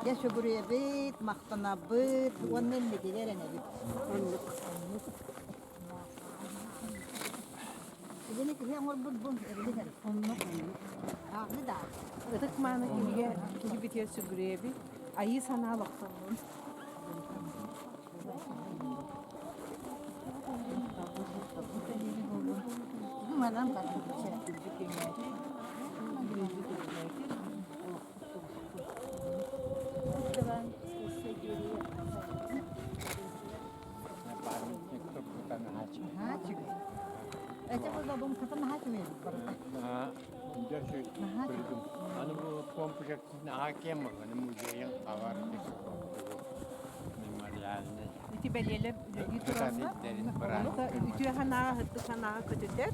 Дьэ сүгүрүйэбит, махтанабыт уонна инникигэ эрэнэбит. Оннук. Оннук. Итини киһи оҥорбут бу эрилик эрэ. Оннук оннук. Ааҕыы да. Ытык мааны киһигэ киһибитигэр сүгүрүйэбит. Айыы санаа олохтоннун. Манан Аны бу комплексын аакем аны музейын хабар мемориальный. Ити бэлиэлэр үлэлии тураллар. Үтүө санааҕа, сырдык санааҕа көтүтэр.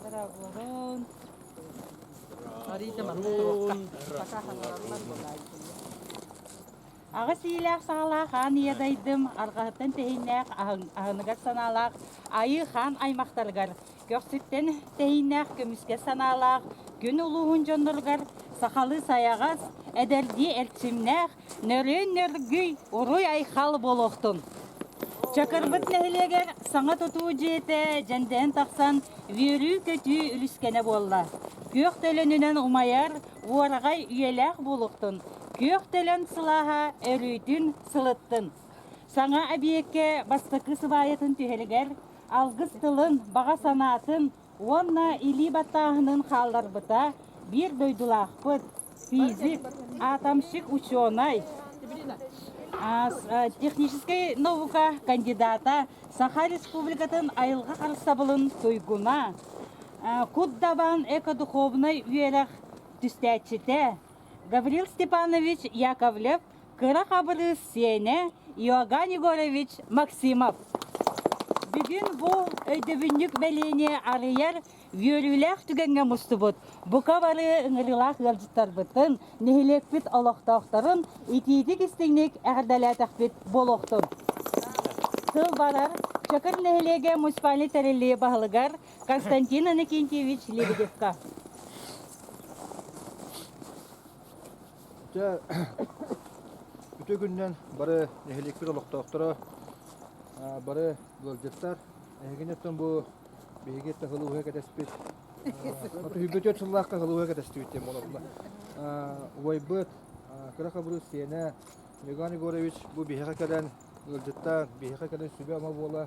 Дорооболорун. Аҕыс иилээх саҕалаах аан ийэ дайдым, арҕаһыттан тэһииннээх аһыныгас санаалаах Айыы хаан аймахтарыгар, көхсүттэн тэһииннээх көмүскэс санаалаах күн улууһун дьонноругар сахалыы сайаҕас, эдэрдии эрчимнээх, нөрүөн нөргүй, уруй-айхал буолуохтун! Чакырбыт нэһилиэгэр саҥа тутуу дьиэтэ дьэндэйэн тахсан үөрүү-көтүү үлүскэнэ буолла. Күөх төлөнүнэн умайар уораҕай үйэлээх буолуохтун, күөх төлөн сылааһа өрүүтүн сылыттын. Саҥа эбийиэккэ бастакы сыбаайатын түһэригэр алгыс тылын, баҕа санаатын уонна илии баттааһынын хаалларбыта биир дойдулаахпыт, физик, атомщик ученай, техническэй наука кандидата, Саха Республикатын айылҕа харыстабылын туйгуна, Кут Дабаан экодуховнай үөрэх түстээччитэ Гаврил Степанович Яковлев Кыра Хабырыыс сиэнэ Иоганн Егорович Максимов. Бүгүн бу өйдөбүнньүк бэлиэни арыйар үөрүүлээх түгэҥҥэ мустубут бука бары ыҥырыылаах ыалдьыттарбытын, нэһилиэкпит олохтоохторун итиитик-истиҥник эҕэрдэлээтэхпит буолуохтун. Тыл барар Чакыр нэһилиэгэ муниципальнай тэриллии баһылыгар Константин Иннокентьевич Лебедевка. Дьэ, үтүө күнүнэн бары нэһилиэкпит олохтоохторо, бары ыалдьыттар. Эһигини оттон бу биһиги хылууһа кэтэспит, 34 сыллаахха хылууһа кэтэстибит диэн буолаллар. Убайбыт, кыра хабырыыс сиэнэ Егор Егорович бу биһиэхэ кэлэн ыалдьыттаан, биһиэхэ кэлэн сүбэ-ама буола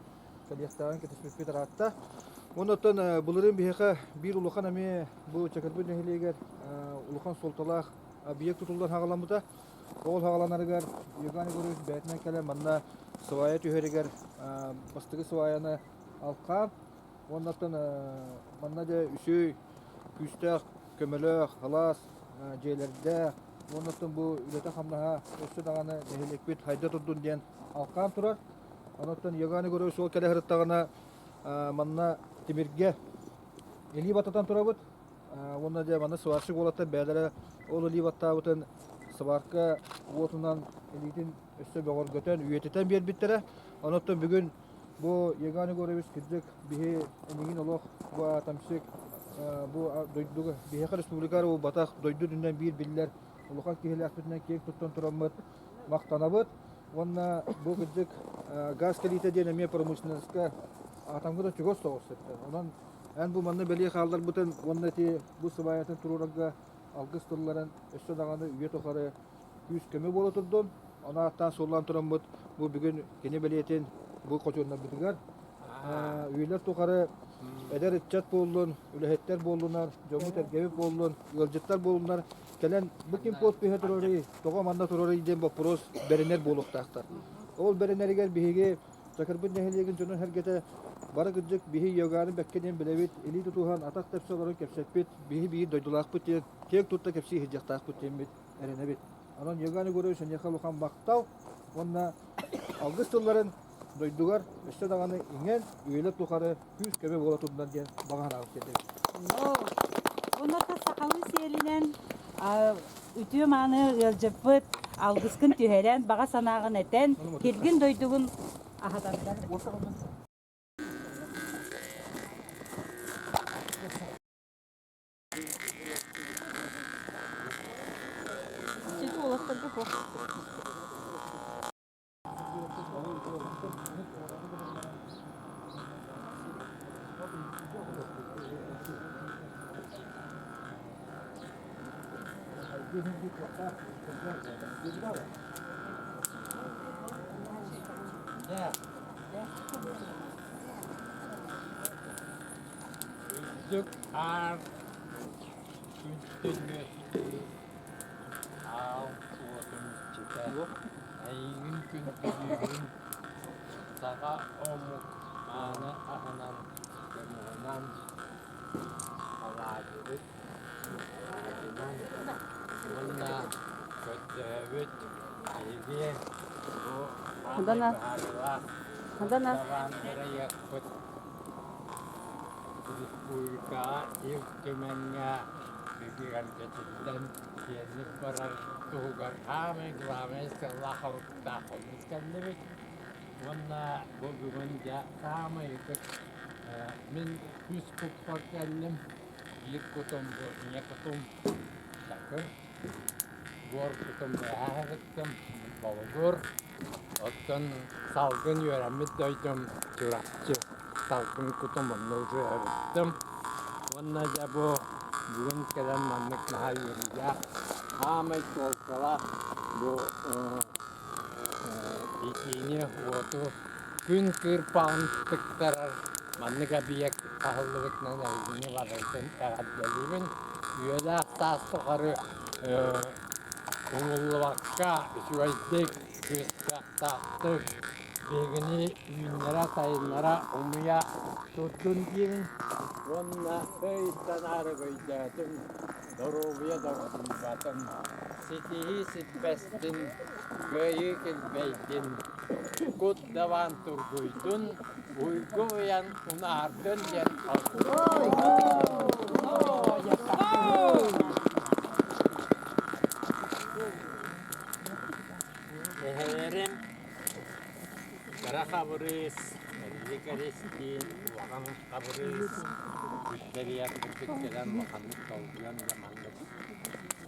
кэлиэхтээҕин кэтэспиппит ыраатта. Уонна оттон былырыын биһиэхэ биир улахан эмиэ бу Чакырбыт нэһилиэгэр улахан суолталаах объект тутуллан хаҕаламмыта. Ол хаҕаланарыгар Егор Егорович бэйэтинэн кэлэн манна свая түһэригэр бастакы сваяны алхаан уонна оттон манна дьэ үсүй күүстээх көмөлөөх халаас дьиэлэрдээх уонна оттон бу үлэтэ-хамнаһа өссө даҕаны нэһилиэкпит хайда турдун диэн алхаан турар. Онон Егор Егорович суол кэлэ сырыттаҕына манна тимиргэ илии баттатан турабыт. Уонна дьэ манна сварщик уолаттар бэйэлэрэ ол илии баттаабытын сварка уотунан илиитин өссө бөҕөргөтөн, үйэтитэн биэрбиттэрэ. Онон бүгүн бу Егор Егорович кырдьык биһи эниҥин олох бу атомщик бу дойдуга биһиэхэ республика буолбатах дойду үрдүнэн биир биллэр улахан киһилээхпитинэн киэҥ туттан тураммыт махтанабыт. Уонна бу кырдьык газ кэлиитэ диэн эмиэ промышленноска атомҥа да чугас соҕус сыттар. Онон эн бу манна бэлиэ хаалларбытын уонна ити бу сыбаайатын туруорарга алгыс тылларын өссө даҕаны үйэ тухары күүс-көмө буола турдун. Ону ааттаан суоллаан тураммыт бу бүгүн кини бэлиэтин бу хочуоннарбытыгар үйэлэр тухары эдэр ыччат буоллун, үлэһиттэр буоллунар, дьоммут-сэргэбит буоллун, ыалдьыттар буоллунар кэлэн бу ким подпиһа турарый, тоҕо манна турарый диэн боппуруос бэринэр буолуохтаахтар. Ол бэринэригэр биһиги Чакырбыт нэһилиэгин дьонун-сэргэтэ бары кырдьык биһи Иоганны бэккэ диэн билэбит, илии тутуһан атах тэпсэ олорон кэпсэппит, биһи биир дойдулаахпыт диэн киэҥ тутта кэпсии сылдьыахтаахпыт диэммит эрэнэбит. Онон Иоганн Егорович эйиэхэ улахан махтал уонна алгыс тылларын дойдугар өссө даҕаны иҥэн, үйэлэр тухары күүс-көмө буола турдунар диэн баҕа санаабыт тиэрдэбит. Онно сахалыы сиэлинэн үтүө мааны ыалдьыппыт алгыскын түһэрэн, баҕа санааҕын этэн, киргин дойдугун аһатаргар. Үрдүк аар күнтэн үөскүүр аал уотун иччитэ эйигин күндүлүүбүн саха омук мааны аһынан көмөҕүнэн алаадьыбыт алаадьынан уонна көрдөһөбүт биһиги бу саамай быһаарыылаах суолталаах бырайыакпыт Республикаҕа Ил Түмэҥҥэ бигэргэтиллэн киэҥник барар туһугар саамай главнай сыаллаах-соруктаах оннук кэллибит. Уонна бу бүгүн дьэ саамай ытык мин үс куппар кэллим. Биир кутум бу ийэ кутум Чакыр, буор кутум бэҕэһээ сыттым Болугур, Оттон салгын үөрэммит дойдум Чурапчы. Салгын кутум онно утуйабыттым. Уонна дьэ бу бүгүн кэлэн маннык наһаа үөрүүлээх, саамай суолталаах бу итиини, уоту күн кыырпаҕын тыктарар маннык эбийиэк аһыллыбытынан эһигини барытын эҕэрдэлиибин. Үйэлээх саас тухары Умуллубакка үчүгэйдик, кыахтаахтык биһигини үүннэрэ-сайыннара умуйа турдун диибин уонна өй-санаа өйдөөтүм, доруобуйа доргуйбатын, ситиһии сиппэстин, кыайыы килбэйдин, кут дабаан тургуйдун, уйгу уйан унаардын диэн Эһэлэрим Кыра Хабырыыс, Эрилик Эристиин, Улахан Хабырыыс үттэрийэр курдук кэлэн улаханнык долгуйан дьэ маннык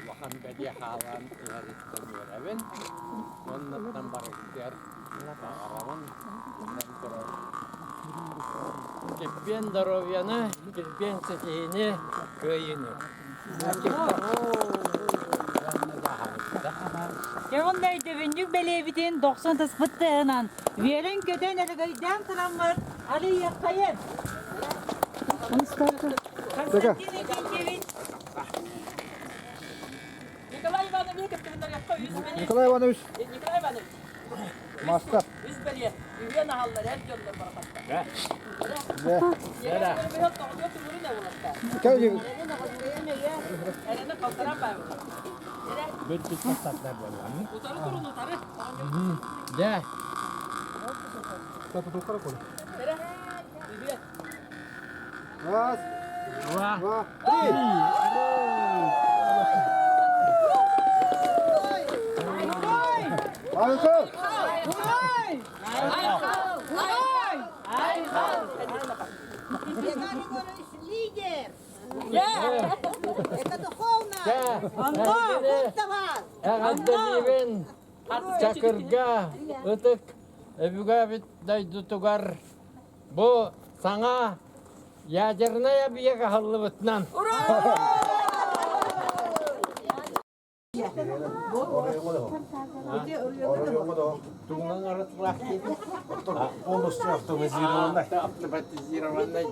улахан бэлиэ хаалан иһэриттэн үөрэбин. Уоннаттан барыгытыгар баҕарабын биллэн турар килбиэн доруобуйаны, килбиэн ситиһиини, кыайыыны. Дьэ уонна өйдөбүнньүк бэлиэбитин дохсун тыспыт тыаһынан үөрэн-көтөн өрөгөйдөөн тураммыт арыйыаххайын! Константин Викентьевич Николай Иванович кыттыһыннарыахха үс бэлиэ. Николай Иванович. Николай Иванович. Маста. Үс бэлиэ. Үһүөн аһаллар эр дьоннор барахаттар. Утары турун утары. Дэ. Раз, два, три. Айхал! Геннадий Егорович лидер! Это духовно! Куттавал! Эҕэрдэлиибин Чакырга ытык өбүгэбит дойдутугар бу саҥа ядернай объект аһыллыбытынан Полностью автоматизированный. Автоматизированный.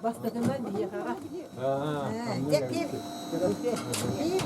Бастакынан биһиэхэҕэ. Дьэ, пив. Пив,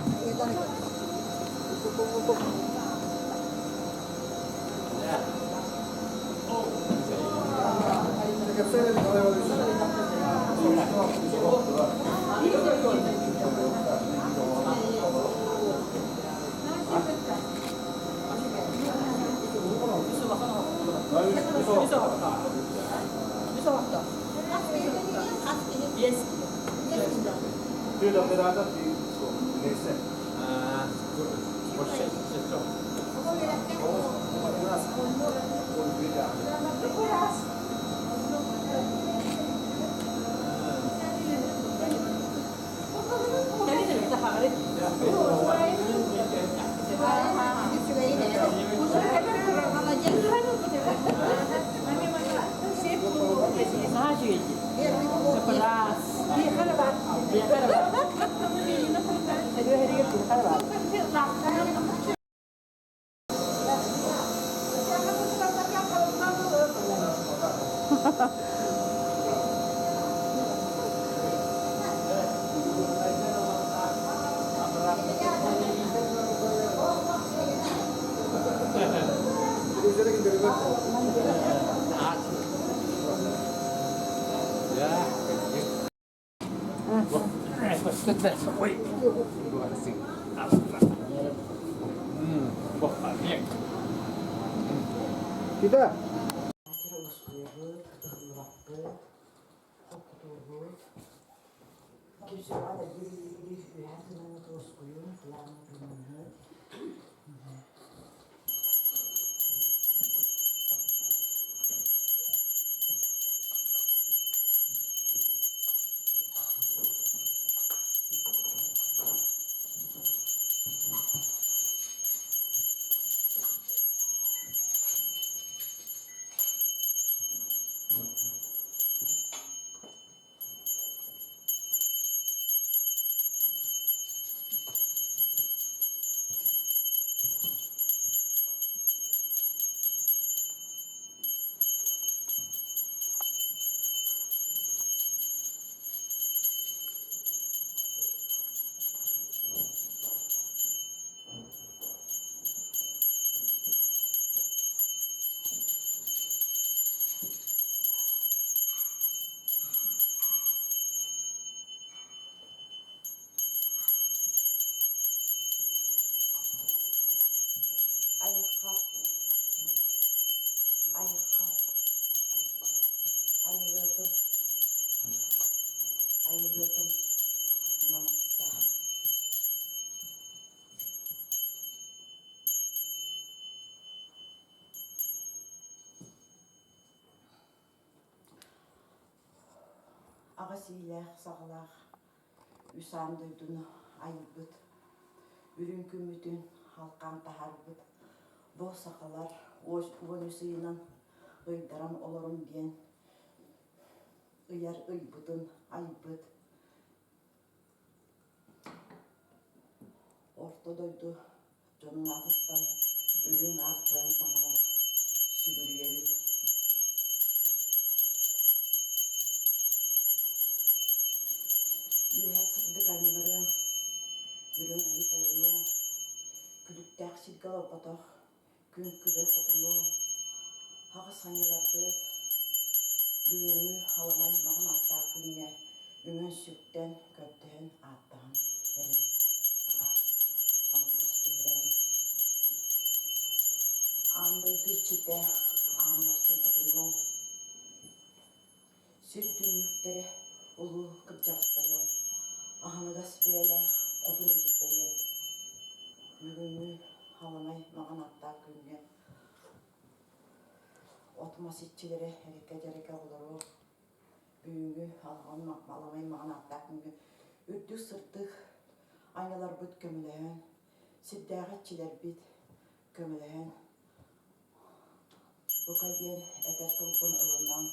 Кида. Айхал, айхал, айылыатым, айылыатым манса. Аҕа сиилээх саҕалаах үс аан дойдуну айбыт, үрүҥ күммүтүн халкаан таһаарбыт бу сахалар 13 ыйынан ыйдаран олорун диэн ыйар ыйбытын айбыт Орто дойду дьонун аатыттан үрүҥ аар тойон таҥараны сүгүрүйэбин. Үөһээ сырдык аньыыларыам, үрүҥ айыы тойонуом, күлүктээх сиргэ олорботох күн күбэй хотунуом, аҕыс аньыыларбыт бүгүҥҥү аламай маҕан ааттаах күҥҥэ үҥэн-сүктэн, көрдөһөн, ааттаһан эрэбит. Алгыс түһэрээри. Аан дойду иччитэ, аан лахсын хотунуоҥ, сир түннүктэрэ улуу кырдьаҕастарыам, аһыныгас бэйэлээх хотун эдьиийдэриэм. Бүгүҥҥү халамай маҕан аттаах күҥҥэ от-мас иччилэрэ эрэкэ-дьэрэкэ оҕолору Бүгүҥҥү алҕан аламай маҕан ааттаах күҥҥэ үрдүк сырдык айыларбыт көмөлөһөн, сирдээҕи иччилэрбит көмөлөһөн, бука диэн этэр тылбын ылынан,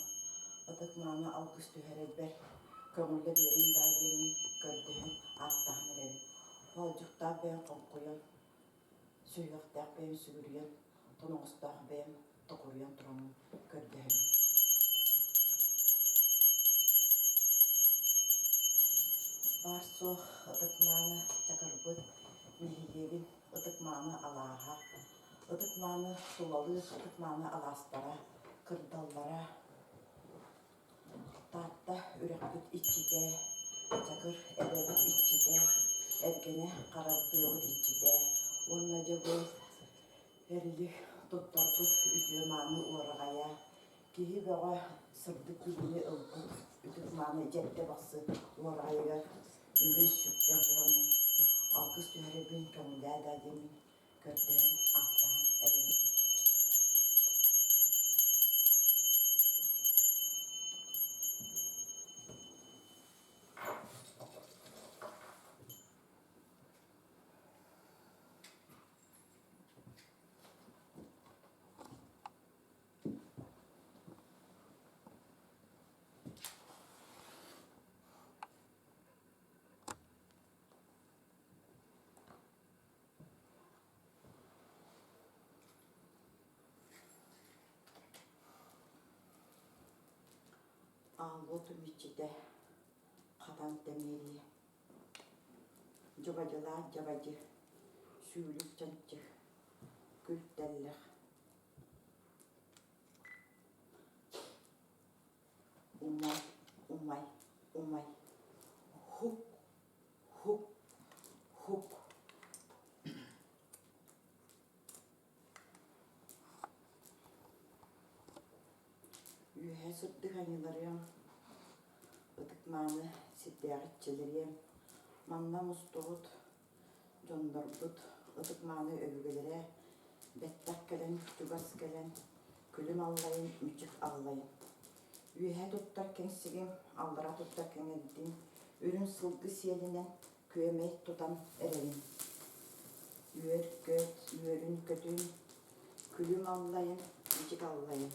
ытык-мааны алгыс түһэрэрбэр көҥүллэ биэриҥ даа диэммин көрдөһөн, ааттаһан эрэбин. Хоолдьуктаах бэйэм хоҥкуйан, сүһүөхтээх бэйэм сүгүрүйэн, тоноҕостоох бэйэм токуруйан тураммын көрдөһөбүн. Баар-суох ытык-мааны чакырбыт нэһилиэгин ытык-мааны. мааны алааһа, ытык мааны тулалыыр ытык мааны алаастара, кырдаллара, Таатта үрэхпит иччитэ, Чакыр эбэбит иччитэ, Эргэнэ Харардыабыт иччитэ уонна дьэ бу Эрилик туттарбыт үтүө-мааны уораҕайа, киһи бөҕө сырдык билиини ылбыт үтүк-мааны дьэрдэ бахсы уораҕайыгар үҥэн-сүктэн тураммын алгыс түһэрэрбин көҥүлээ даа диэммин көрдөһөн ааттаһан эрэбин. Аал уотум иччитэ хатан тэмиэрийэ Дьабадьылаах дьабадьы, сүүлүк чанчык, күл тэллэх Умай, умай, умай, һук, һук, һук. Үөһэ сырдык айыыларыам, ытык-мааны сирдээҕи иччилэриэм, манна мустубут дьоннорбут ытык-мааны өбүгэлэрэ бэттэх кэлэн, чугас кэлэн, күлүм аллайын, мүчүк аллайын. Үөһэ туттар кэҥсигим, аллара туттар кэҥэрдим, үрүҥ сылгы сиэлинэн күөмэй тутан эрэбин. Үөр-көт, үөрүн-көтүн, күлүм аллайын, мичик аллайын.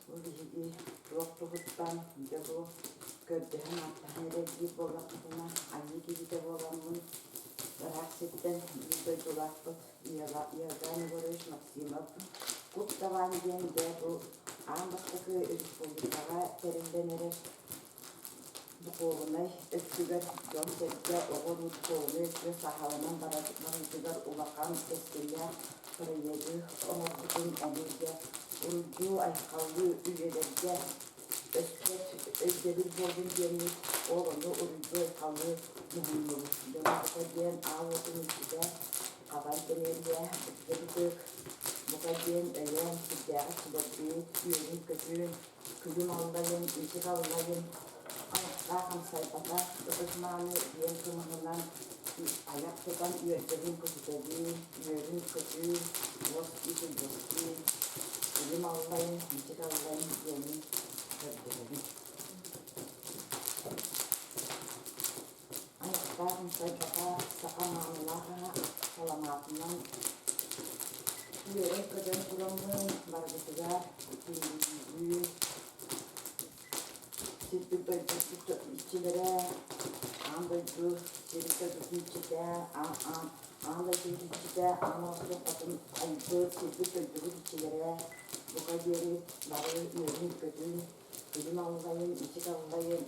Бу биһиги туох туһуттан дьэ бу көрдөһөн-ааттаһан эрэрдиир буоллахпытына, айыы киһитэ буоламмын, ыраах сиртэн биир дойдулаахпыт Иоганн Егорович Максимов Кут Даван диэн дьэ бу аан бастакы республикаҕа тэриллэн эрэр духуобунай өттүгэр дьон-сэргэ оҕо-уруу духуобунай өттүгэр сааһыланан барыытыгар улахан кэскиллээх бырайыагы оҥорбутун ону дьэ уруйдуу-айхаллыы үйэлэргэ өспөт өйдөбүл буоллун диэммит ол ону уруйдуу-айхаллыы муһуннубут. Дьоно бука диэн аал уотун иччитэ хабан тэмиэрийэ ытык бука диэн өйөөн сүрдээҕи сүлэрбит, үөрүн-көтүн, күлүм аллайын, ичик аллайын, айахтаах амсайбатах ытык-мааны диэн кымыһынан айах тутан үөрдэбин көтүтэбин, үөрүн-көтүүн, уос итиргэстиин, күлүм аллайын, ичик аллайын диэммин көрдөһөбүн. Айахтаах амсайбатах саха маанылаах аһа саламаатынан үөрэн-көтөн тураммын барбытыгар күндүлүүбүн. Сирбит дойдубут иччилэрэ, аан дойду сирин дойдутун иччитэ, аан дойдубут иччитэ, аан олохтоох хотун айбыт сирбит дойдубут иччилэрэ бука диэри бары үөрүн-көтүн, күлүм аллайын, ичик аллайын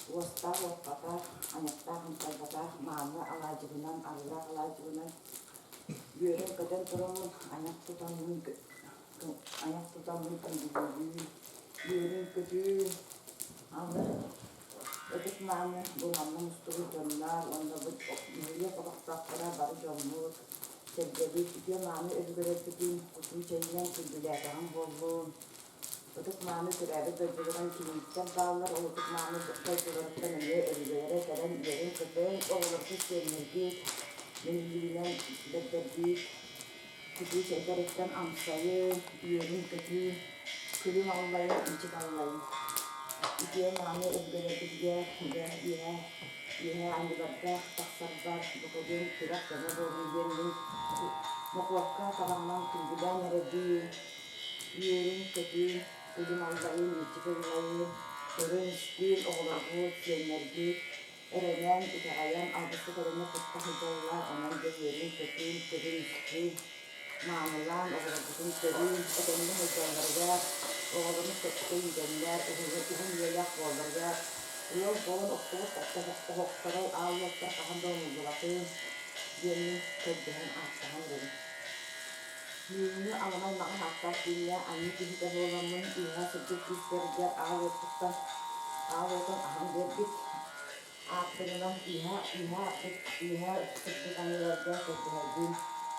Уостаах уоппатах, айахтаах амсайбатах мааны алаадьыбынан, арыылаах алаадьыбынан үөрэн-көтөн тураммын, айах тутаммын, айах тутаммын күндүлүүбүн, үөрүн-көтүүн, аны ытык мааны бу манна мустубут дьоннор уонна бу нэһилиэк олохтоохторо бары дьоммут, сэргэбит үтүө мааны өбүгэлэрбитин кутуу чэйинэн күндүлээтэҕим буоллун. Ытык-мааны төрөөбүт дойдуларын кинииттэр бааллар, ол ытык-мааны дойдуларыттан эмиэ өбүгэлэрэ кэлэн үөрэн-көтөн, оҕолорбут сиэннэрбит, мин илиибинэн бэрдэрбит, кутуу чэйдэриттэн амсайын, үөрүн-көтүүн, күлүм аллайын, мичик аллайын. Үтүө-мааны өбүгэлэрбитигэр дьэ үөһэ үөһэ анньыбарга тахсарбар бука диэн күрэх көмө буолун диэн мин мохуокка табаҕынан күндүлээн эрэбин. Үөрүн-көтүүн, күлүм аллайын, иччи кыллайын, көрөн-истиин оҕолорбут, сиэннэрбит эрэнэн, итэҕэйэн алгыска көрөнө кытта сылдьаллар, онон дьэ үөрүн-көтүүн, көрүн-истиин, маанылаан оҕолорбутун көрүүн, этэҥҥэ сылдьалларыгар, оҕолорун сөпкө иитэннэр, уһун үйэлээх буолалларыгар. Ыал буолан охтубут оһохторо аал уоттара хаһан да умуллубатын диэммин көрдөһөн ааттаһан эрэбин. Миигини аламай маҕан ааттаах түүҥҥэ аньыы киһитэ буоламмын үөһэ сырдык күүстэригэр аал уоппуттан аал уотун аһан биэрбит ааттарынан үөһэ үөһэ үөһэ сырдык аньыыларга көрдөһөрбүн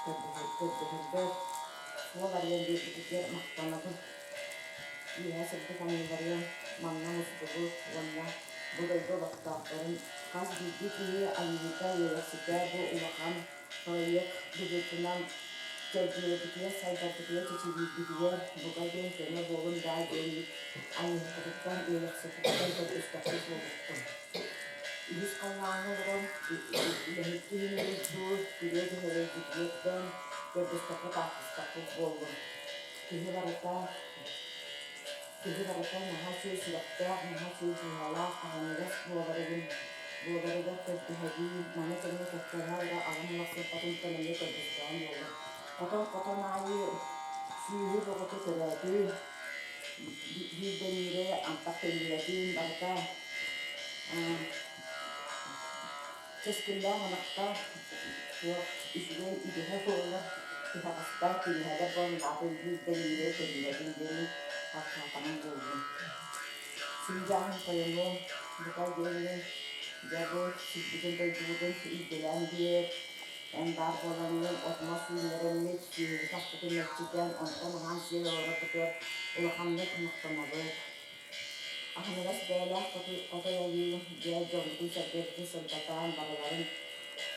көрдөһөрбөр суол арыйан биэрбитигэр махтанабын. Үөһэ сырдык аньыыларыам манна мустубут уонна бу дойду олохтоохторун хас биирдии киһи айыыта үөрэхситэ бу улахан проект быһыытынан чэлгийэрбитигэр, сайдарбытыгар, чэчириирбитигэр бука диэн көмө буолун даа диэммит айыыһыппытыттан, үөрэхсиппититтэн көрдөспөппүт буолбуттум. Үһүс халлааҥҥа олорон үлэһит киһини дуу, күрүө түһэрэрбитигэр көрдөспөккө таахтыспаппыт буоллум. Киһи барыта Киһи барыта наһаа үчүгэй сүрэхтээх, наһаа үчүгэй дууһалаах, аһыныгас буоларыгын буоларыгар көрдөһөбүн, маны тэҥэ кэккэлэһэ олорор аҕам улахсыппатынтан эмиэ көрдөстөҕүм буоллар. Хотон-хотон аайы сүүһү бөҕөтө төрөөтүм, биирдэниирэ антах төннүбэтим, барыта Кэскиллээх ынахтаах суох үчүгэй идэһэ буоллар, тыһаҕастаах киниһэлэр буоллаҕына биирдэ-биирэ төннөрүн диэни архаатаҕым буоллун. Сындьааһын тойонуом, бука диэҥҥин, дьэ бу сирбитин дойдубутун илдьэлээн биэр, эн баар буолаҥҥын от-мас үүннэрэммит, сүөһүбүт ахпытын мэччитэн, онтон аһаан сиэн олорорбутугар улаханнык махтанабыт. Аһыныгас бэйэлээх хотой айыы дьэ дьоммутун-сэргэбитин сырдатан, барыларын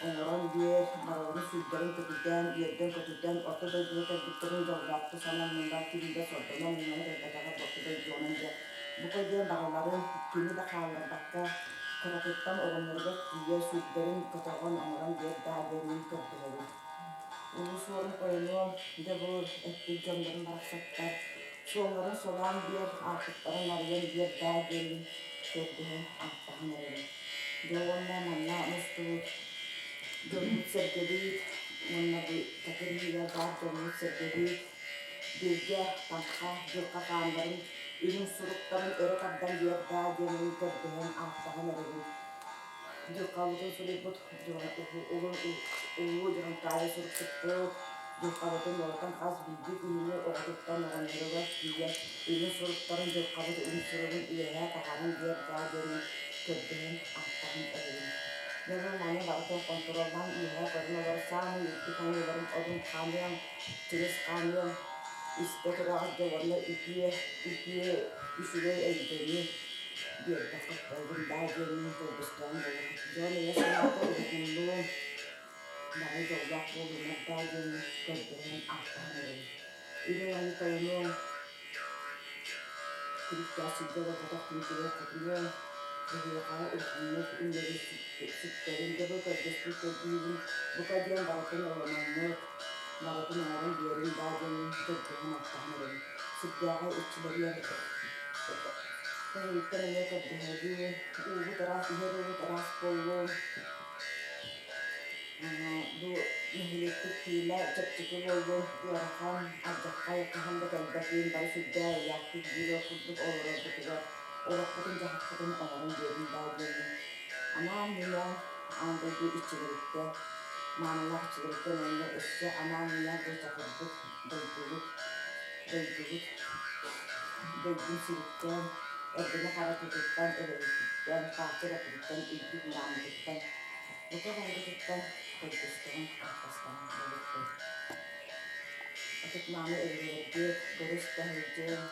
оҥорон биэр, барыларын сүрдэрин көтүтэн, үөрдэн-көтүтэн, орто дойдуга кэлбиттэрин дьоллоохтук сананнылар, ким да сордонон муҥнана кэлбэтэҕэ орто дойдуонан дьэ бука диэн барыларын кими да хаалларбакка кыратыттан оҕонньоругар тиийэ сүрдэрин көтөҕөн оҥорон биэр даа диэн көрдөһөбүн. Улуу Суорун тойонуом, дьэ бу эппит дьоннорум барахсаттар Суолларын солоон биэр, аартыктарын арыйан биэр даа диэммин көрдөһөн, ааттаһан эрэбин. Дьэ уонна манна мустубут дьоммут-сэргэбит уонна бу такырыыга баар дьоммут-сэргэбит билгэ, таҥха, дьылҕа хааннарын үрүҥ суруктарын өрө тардан биэр даа диэммин көрдөһөн, ааттаһан эрэбин. Дьылҕабытын суруйбут улуу Дьурантаайы суруксуппут, дьылҕабытын уолтан хас биирдии киһини оҕотуттан оҕонньоругар тиийэ үрүҥ суруктарын дьылҕабыт үрүҥ суругун үөһээ таһааран биэр даа диэнин көрдөһөн, ааттаһан эрэбин. Дьэ бу маны барытын хонтуруоллаан үөһээ көрөн олорор саамай үрдүк аныыларын одун хаамыам, тирис хаамыам, истэ тураҕар дьэ уонна үтүө, үтүө, үчүгэй өйдөнүү биэрбэххит буоллун даа диэммин көрдөстөҕүм буолуо. Дьон ийэ санаата уһугуллуо, бары дьоллоох буолуннар даа диэммин көрдөһөн ааттаһан эрэбин. Үрүҥ айыы тойонуом, күлүктээх сиргэ олорботох күн хотунуом, эһиэхэҕэ улаханнык үллэри сүктэрин дьэ бу көрдөспүт көрдүүбүн бука диэн барытын ылынаммыт, барытын оҥорон биэрин даа диэммин көрдөһөн ааттаһан эрэбин. Сирдээҕи иччилэриэр Эһигиттэн эмиэ көрдөһөбүн, уубут ыраас, иһэр уубут ыраас буоллун. Бу нэһилиэкпит киинэ чэпчэки буоллун, ыарахан, алдьархай хаһан да кэлбэтин, бары сүрдээх ыйаахтык биир ыал курдук олорорбутугар олохпутун-дьаһахпытын оҥорон биэрин даа диэммин анаан-минээн аан дойду иччилэриттэн, маанылаах иччилэриттэн уонна өссө анаан-минээн бу чакырбыт дойдубут дойдубут дойдум сириттэн, эрдэни хара тутуттан, эбэбититтэн, хааччах өттүттэн, үрдүк мурааммытыттан, бука барыбытыттан көрдөстөҕүм, ааттастаҕым буолуохтун. Ытык-мааны өбүгэлэрбит, көрүс таһырдьын,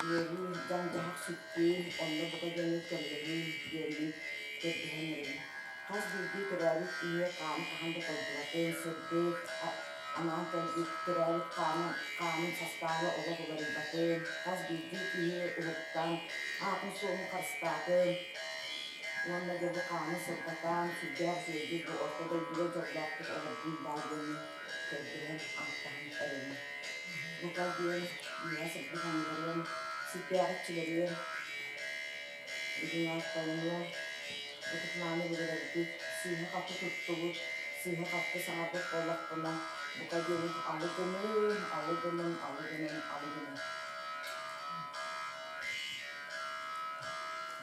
үөрүү, дьаҥ-дьаһах сүттүүн, онно бука диэни көмөлөһүүн диэммин көрдөһөн эрэбин. Хас биирдии төрөөбүт ийэ хаана хаһан да холдубатын, сырдык, анаан кэлбит төрөөбүт хаанын, хаанын састааба олох уларыйбатын, хас биирдии киһи уһуктан, аатын-суолун харыстаатын уонна дьэ бу хааны сырдатан, сүрдээх үчүгэйдик бу орто дойдуга дьоллоохтук олордун даа диэммин көрдөһөн, ааттаһан эрэбин. Бука диэн үөһэ сырдык аҥыларыам, сүрдээх иччилэриэм, Илин ааттаныа, ытык-мааны билэрбит, сыыһа-халты туттубут, сыыһа-халты саҥарбыт буоллахпына, бука диэн алы гыныҥ, алы гыныҥ, алы гыныҥ, алы гыныҥ.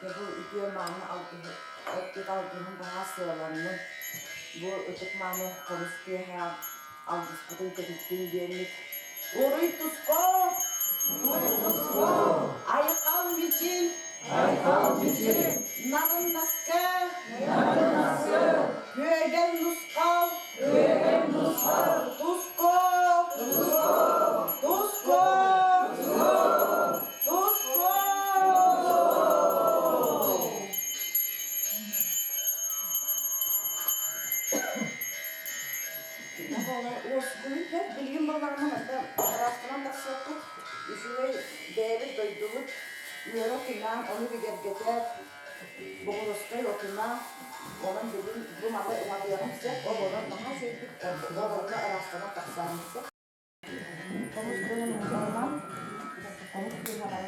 Дьэ бу үтүө мааны алгыһы эппит алгыһым баһаа сыаланнын. Бу ытык мааны хомус киэһэ алгыспытын көтүттүн диэммит Уруй туско! Уруй туско! Айхал мичил! Айхал мичил! Нарын наскы! Нарын наскы! Күөгэн нусхал! Күөгэн нусхал! Туско! Туско! Туско! Туско! Уоскуйун билигин буоллаҕына манна араастанан тахсыахпыт. Үчүгэй бэйэбит дойдубут үөрэ отунаан ону бигэргэтэр Боҕуруоскай отунаан онон бүгүн бу маны уматыаҕым сөп, ол онон наһаа үчүгэйдик онно ыраастанан тахсааммыт сөп. Хомус тыаһын умсалынан, хомус тыаһа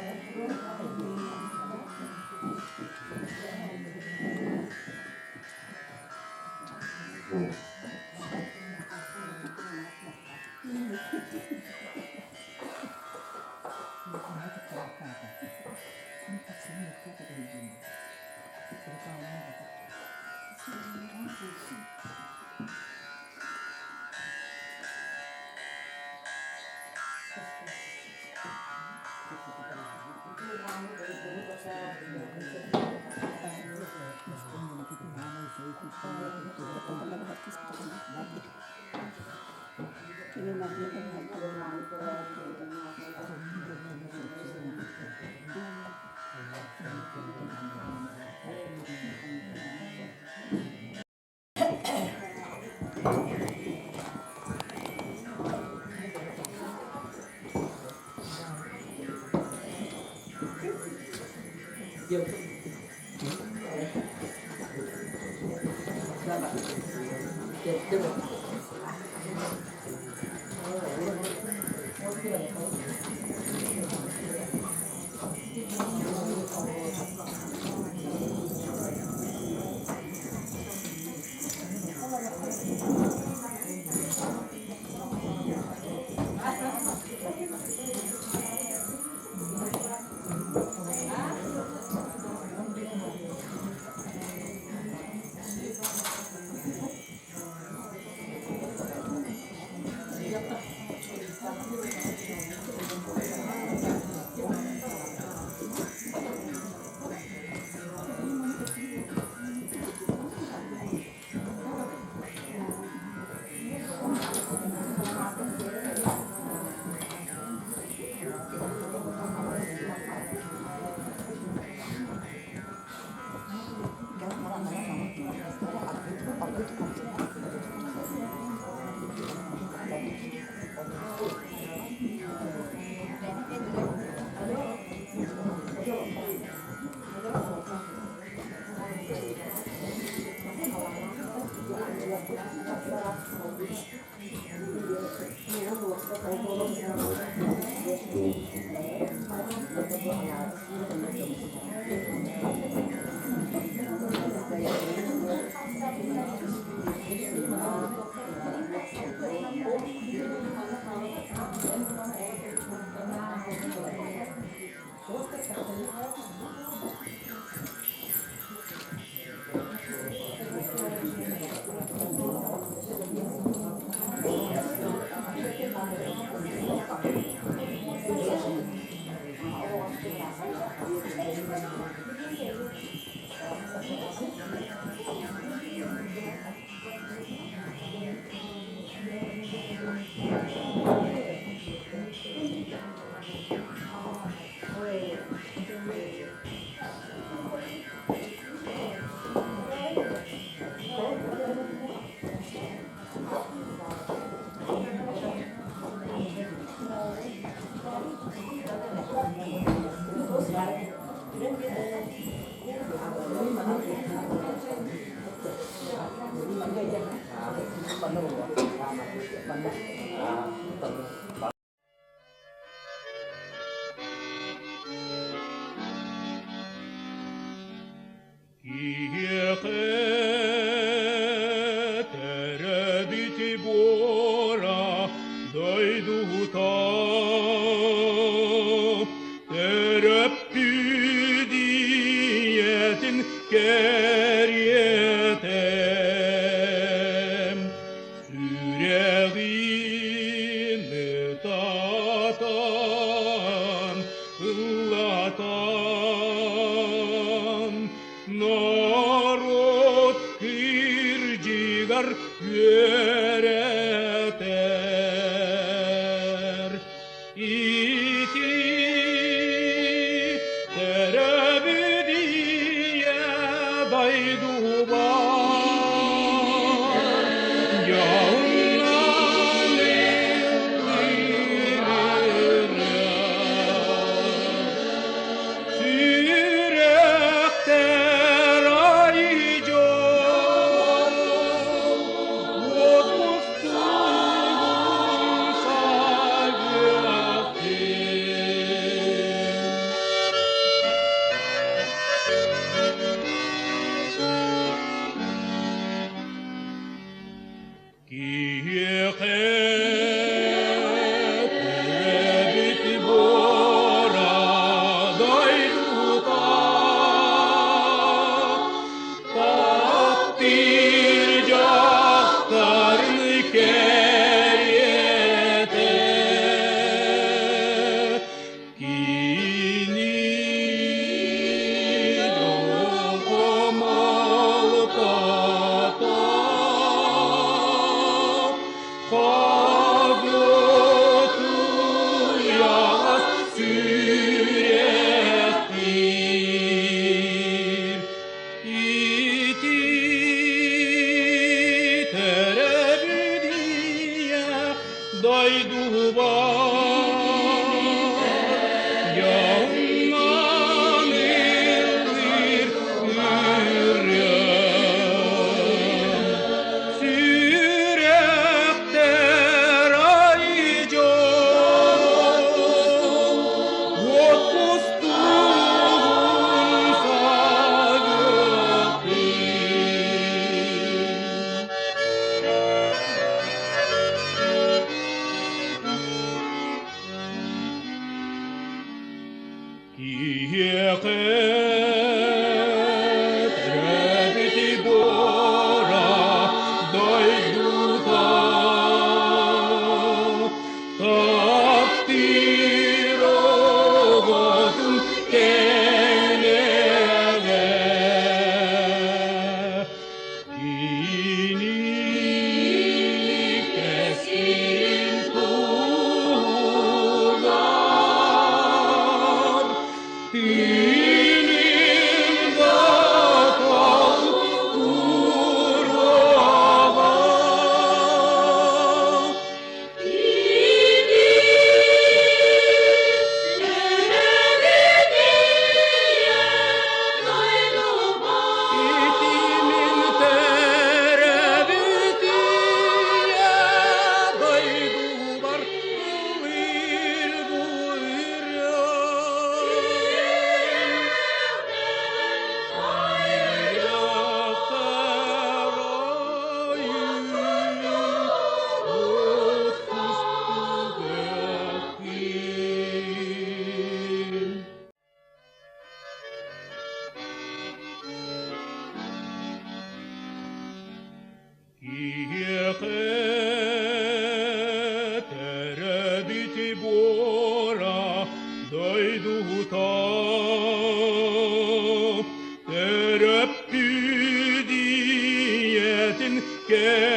Киһиэхэ төрөөбүт буора дойдута төрөппүт ийэ. кэриэтэ Сүрэҕин ытатан, ыллатан, норуот кырдьыгар үөрэтэр. Ити төрөбүт ийэ дойдубар дьоһуннан Сүрэхтэр айдьол, уот мустугун саргыахтын. Киһиэхэ төрөөбүт буора дойдута таптыыр дьахтарын кэриэтэ кини дьолго Хагытуйаҕас сүрэхтиир ити төрөбүт ийэ дойдубар дьоҥҥон ыллыыр ырыам сүрэхтэр ай дьол уот кустугун сагыттын. Киһиэхэ төрөөбүт буора дойдута таптыыр оҕотун кэнэҕэ кини кэскилин туһугар тыынын да толкуруоҕа. Итимин төрөбүт ийэ дойдубар ыллыыр бу ырыам. Киһиэхэ төрөбүт буора дойдута төрөппүт ийэтин кэриэтэ.